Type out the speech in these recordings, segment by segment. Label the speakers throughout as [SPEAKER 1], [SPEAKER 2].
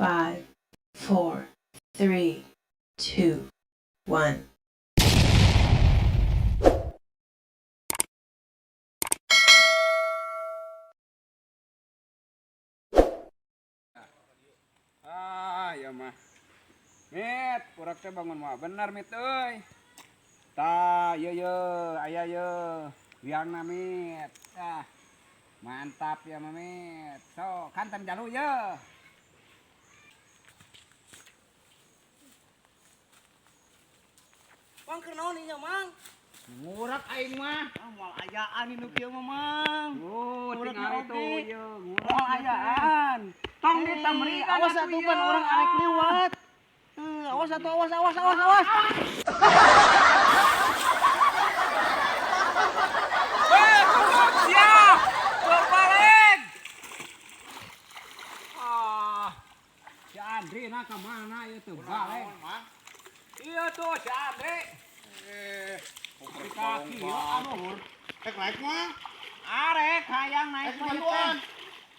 [SPEAKER 1] 5, 4, 3, 2, 1.
[SPEAKER 2] Ah, ya mah. Mit, urak teh bangun mah bener mit euy. Tah, ye ye, aya ye. Wiangna mit. Ah. Mantap ya mah mit. So, kanten jalu ye.
[SPEAKER 3] Mang keur naon ieu Mang?
[SPEAKER 2] Ngurak aing mah.
[SPEAKER 3] Ah, moal ayaan nu kieu mah Mang.
[SPEAKER 2] Oh,
[SPEAKER 3] Ngurak
[SPEAKER 2] tinggal
[SPEAKER 3] na
[SPEAKER 2] itu
[SPEAKER 3] oge.
[SPEAKER 2] ye, ngurak ayaan. Tong ditamrikan
[SPEAKER 3] Awas
[SPEAKER 2] atuh
[SPEAKER 3] atuh
[SPEAKER 2] ye.
[SPEAKER 3] pan urang arek liwat. Eh, awas atuh awas awas awas awas.
[SPEAKER 2] Eh, goblok sia. Teu balik. Ah. Si Andri na ka mana ieu teu balik. Iya tuh si Andri.
[SPEAKER 4] Eh,
[SPEAKER 2] Di kaki ya anu.
[SPEAKER 4] Rek naik mah.
[SPEAKER 2] Arek hayang naik
[SPEAKER 4] Eh,
[SPEAKER 2] mah ieu teh.
[SPEAKER 4] bantuan.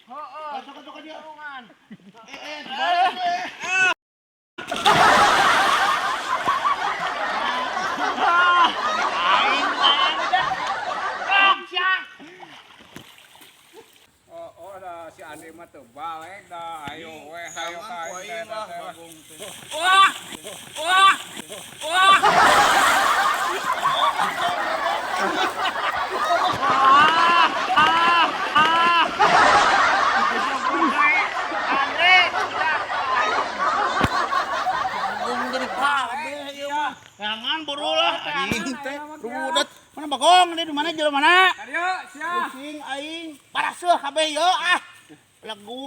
[SPEAKER 2] Heeh.
[SPEAKER 4] Sok sok aja.
[SPEAKER 2] Tulungan.
[SPEAKER 4] Eh, eh, dibalik, eh.
[SPEAKER 2] Oh, oh dah si Andri mah teu balik dah. Ayo we hayo ka
[SPEAKER 4] Tangan ku aing lah, bagong teh.
[SPEAKER 2] Wah! Wah! Wah!
[SPEAKER 3] Bagong jadi kabeh ieu mah.
[SPEAKER 4] Jangan buru lah anjing teh. Rudet. Mana bagong di mana jelema mana?
[SPEAKER 2] Ayo, sia.
[SPEAKER 4] Pusing aing. Paraseuh kabeh ye ah. Legu.